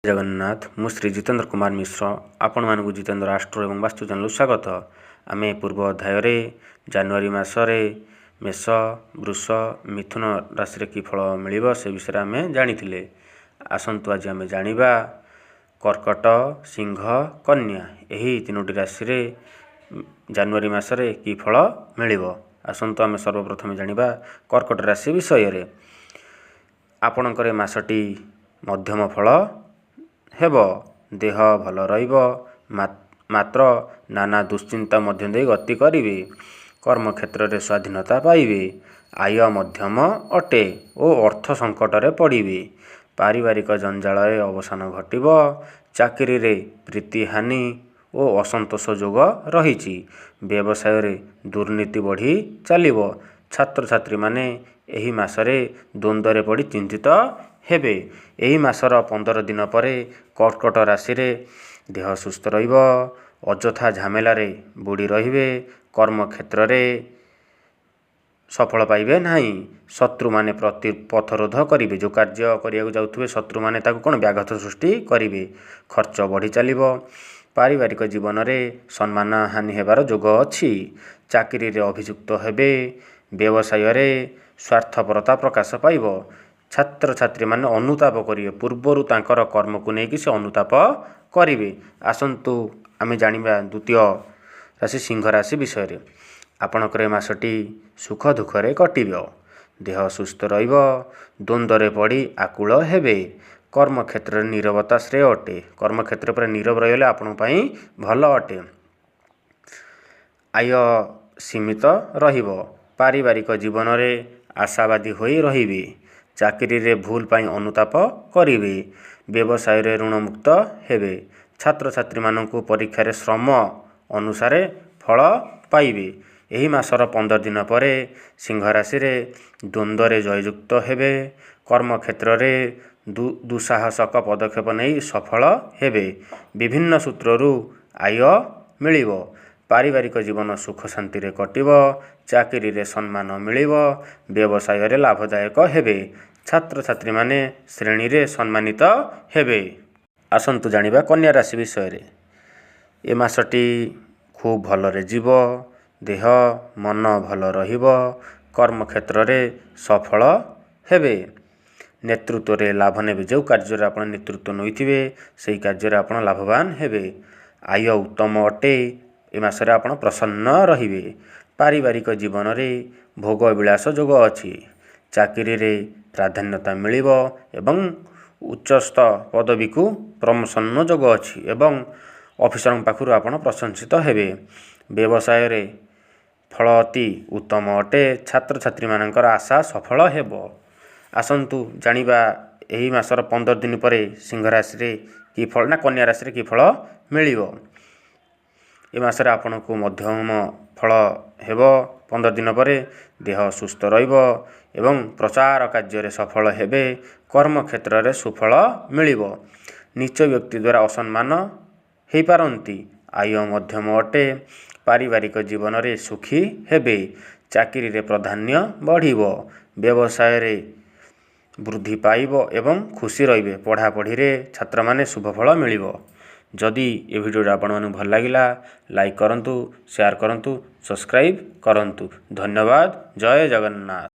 ଜଗନ୍ନାଥ। ମୁଁ ଶ୍ରୀ ଜିତେନ୍ଦ୍ର କୁମାର ମିଶ୍ର, ଆପଣମାନଙ୍କୁ ଜିତେନ୍ଦ୍ର ଆଷ୍ଟ୍ରୋ ଏବଂ ବାସ୍ତୁ ଚ୍ୟାନେଲକୁ ସ୍ୱାଗତ। ଆମେ ପୂର୍ବ ଅଧ୍ୟାୟରେ ଜାନୁଆରୀ ମାସରେ ମେଷ, ବୃଷ, ମିଥୁନ ରାଶିରେ କି ଫଳ ମିଳିବ ସେ ବିଷୟରେ ଆମେ ଜାଣିଥିଲେ। ଆସନ୍ତୁ ଆଜି ଆମେ ଜାଣିବା କର୍କଟ, ସିଂହ, କନ୍ୟା ଏହି ତିନୋଟି ରାଶିରେ ଜାନୁଆରୀ ମାସରେ କି ଫଳ ମିଳିବ। ଆସନ୍ତୁ ଆମେ ସର୍ବପ୍ରଥମେ ଜାଣିବା କର୍କଟ ରାଶି ବିଷୟରେ। ଆପଣଙ୍କର ଏ ମାସଟି ମଧ୍ୟମ ଫଳ ହେବ। ଦେହ ଭଲ ରହିବ, ମାତ୍ର ନାନା ଦୁଶ୍ଚିନ୍ତା ମଧ୍ୟ ଦେଇ ଗତି କରିବେ। କର୍ମକ୍ଷେତ୍ରରେ ସ୍ୱାଧୀନତା ପାଇବେ। ଆୟ ମଧ୍ୟମ ଅଟେ ଓ ଅର୍ଥ ସଙ୍କଟରେ ପଡ଼ିବେ। ପାରିବାରିକ ଜଞ୍ଜାଳରେ ଅବସାନ ଘଟିବ। ଚାକିରିରେ ପ୍ରୀତିହାନି ଓ ଅସନ୍ତୋଷ ଯୋଗ ରହିଛି। ବ୍ୟବସାୟରେ ଦୁର୍ନୀତି ବଢ଼ି ଚାଲିବ। ଛାତ୍ରଛାତ୍ରୀମାନେ ଏହି ମାସରେ ଦ୍ୱନ୍ଦ୍ୱରେ ପଡ଼ି ଚିନ୍ତିତ ହେବେ। ଏହି ମାସର 15 ଦିନ ପରେ କର୍କଟ ରାଶିରେ ଦେହ ସୁସ୍ଥ ରହିବ। ଅଯଥା ଝାମେଲାରେ ବୁଡ଼ି ରହିବେ। କର୍ମକ୍ଷେତ୍ରରେ ସଫଳ ପାଇବେ ନାହିଁ। ଶତ୍ରୁମାନେ ପ୍ରତି ପଥରୋଧ କରିବେ। ଯେଉଁ କାର୍ଯ୍ୟ କରିବାକୁ ଯାଉଥିବେ, ଶତ୍ରୁମାନେ ତାକୁ କ'ଣ ବ୍ୟାଘାତ ସୃଷ୍ଟି କରିବେ। ଖର୍ଚ୍ଚ ବଢ଼ି ଚାଲିବ। ପାରିବାରିକ ଜୀବନରେ ସମ୍ମାନ ହାନି ହେବାର ଯୋଗ ଅଛି। ଚାକିରିରେ ଅଭିଯୁକ୍ତ ହେବେ। ବ୍ୟବସାୟରେ ସ୍ୱାର୍ଥପରତା ପ୍ରକାଶ ପାଇବ। ଛାତ୍ରଛାତ୍ରୀମାନେ ଅନୁତାପ କରିବେ। ପୂର୍ବରୁ ତାଙ୍କର କର୍ମକୁ ନେଇକି ସେ ଅନୁତାପ କରିବେ। ଆସନ୍ତୁ ଆମେ ଜାଣିବା ଦ୍ୱିତୀୟ ରାଶି ସିଂହ ରାଶି ବିଷୟରେ। ଆପଣଙ୍କର ଏ ମାସଟି ସୁଖ ଦୁଃଖରେ କଟିବ। ଦେହ ସୁସ୍ଥ ରହିବ। ଦ୍ୱନ୍ଦ୍ୱରେ ପଡ଼ି ଆକୁଳ ହେବେ। କର୍ମକ୍ଷେତ୍ରରେ ନିରବତା ଶ୍ରେୟ ଅଟେ। କର୍ମକ୍ଷେତ୍ର ଉପରେ ନିରବ ରହିଗଲେ ଆପଣଙ୍କ ପାଇଁ ଭଲ ଅଟେ। ଆୟ ସୀମିତ ରହିବ। ପାରିବାରିକ ଜୀବନରେ ଆଶାବାଦୀ ହୋଇ ରହିବେ। ଚାକିରିରେ ଭୁଲ ପାଇଁ ଅନୁତାପ କରିବେ। ବ୍ୟବସାୟରେ ଋଣମୁକ୍ତ ହେବେ। ଛାତ୍ରଛାତ୍ରୀମାନଙ୍କୁ ପରୀକ୍ଷାରେ ଶ୍ରମ ଅନୁସାରେ ଫଳ ପାଇବେ। ଏହି ମାସର 15 ଦିନ ପରେ ସିଂହ ରାଶିରେ ଦ୍ୱନ୍ଦ୍ୱରେ ଜୟଯୁକ୍ତ ହେବେ। କର୍ମକ୍ଷେତ୍ରରେ ଦୁଃସାହସକ ପଦକ୍ଷେପ ନେଇ ସଫଳ ହେବେ। ବିଭିନ୍ନ ସୂତ୍ରରୁ ଆୟ ମିଳିବ। ପାରିବାରିକ ଜୀବନ ସୁଖ ଶାନ୍ତିରେ କଟିବ। ଚାକିରିରେ ସମ୍ମାନ ମିଳିବ। ବ୍ୟବସାୟରେ ଲାଭଦାୟକ ହେବେ। ଛାତ୍ରଛାତ୍ରୀମାନେ ଶ୍ରେଣୀରେ ସମ୍ମାନିତ ହେବେ। ଆସନ୍ତୁ ଜାଣିବା କନ୍ୟା ରାଶି ବିଷୟରେ। ଏ ମାସଟି ଖୁବ୍ ଭଲରେ ଯିବ। ଦେହ ମନ ଭଲ ରହିବ। କର୍ମକ୍ଷେତ୍ରରେ ସଫଳ ହେବେ। ନେତୃତ୍ୱରେ ଲାଭ ନେବେ। ଯେଉଁ କାର୍ଯ୍ୟରେ ଆପଣ ନେତୃତ୍ୱ ନେଇଥିବେ, ସେହି କାର୍ଯ୍ୟରେ ଆପଣ ଲାଭବାନ ହେବେ। ଆୟ ଉତ୍ତମ ଅଟେ। ଏ ମାସରେ ଆପଣ ପ୍ରସନ୍ନ ରହିବେ। ପାରିବାରିକ ଜୀବନରେ ଭୋଗ ବିଳାସ ଯୋଗ ଅଛି। ଚାକିରିରେ ପ୍ରାଧାନ୍ୟତା ମିଳିବ ଏବଂ ଉଚ୍ଚସ୍ଥ ପଦବୀକୁ ପ୍ରମୋସନ ଯୋଗ ଅଛି ଏବଂ ଅଫିସରଙ୍କ ପାଖରୁ ଆପଣ ପ୍ରଶଂସିତ ହେବେ। ବ୍ୟବସାୟରେ ଫଳ ଅତି ଉତ୍ତମ ଅଟେ। ଛାତ୍ରଛାତ୍ରୀମାନଙ୍କର ଆଶା ସଫଳ ହେବ। ଆସନ୍ତୁ ଜାଣିବା ଏହି ମାସର 15 ଦିନ ପରେ ସିଂହ ରାଶିରେ କି ଫଳ ନା କନ୍ୟା ରାଶିରେ କି ଫଳ ମିଳିବ। ଏ ମାସରେ ଆପଣଙ୍କୁ ମଧ୍ୟମ ଫଳ ହେବ। 15 ଦିନ ପରେ ଦେହ ସୁସ୍ଥ ରହିବ ଏବଂ ପ୍ରଚାର କାର୍ଯ୍ୟରେ ସଫଳ ହେବେ। କର୍ମକ୍ଷେତ୍ରରେ ସୁଫଳ ମିଳିବ। ନୀଚ ବ୍ୟକ୍ତି ଦ୍ୱାରା ଅସମ୍ମାନ ହେଇପାରନ୍ତି। ଆୟ ମଧ୍ୟମ ଅଟେ। ପାରିବାରିକ ଜୀବନରେ ସୁଖୀ ହେବେ। ଚାକିରିରେ ପ୍ରାଧାନ୍ୟ ବଢ଼ିବ। ବ୍ୟବସାୟରେ ବୃଦ୍ଧି ପାଇବ ଏବଂ ଖୁସି ରହିବେ। ପଢ଼ାପଢ଼ିରେ ଛାତ୍ରମାନେ ଶୁଭ ଫଳ ମିଳିବ। ଯଦି ଏ ଭିଡ଼ିଓଟା ଆପଣମାନଙ୍କୁ ଭଲ ଲାଗିଲା, ଲାଇକ୍ କରନ୍ତୁ, ସେୟାର କରନ୍ତୁ, ସବସ୍କ୍ରାଇବ୍ କରନ୍ତୁ। ଧନ୍ୟବାଦ। ଜୟ ଜଗନ୍ନାଥ।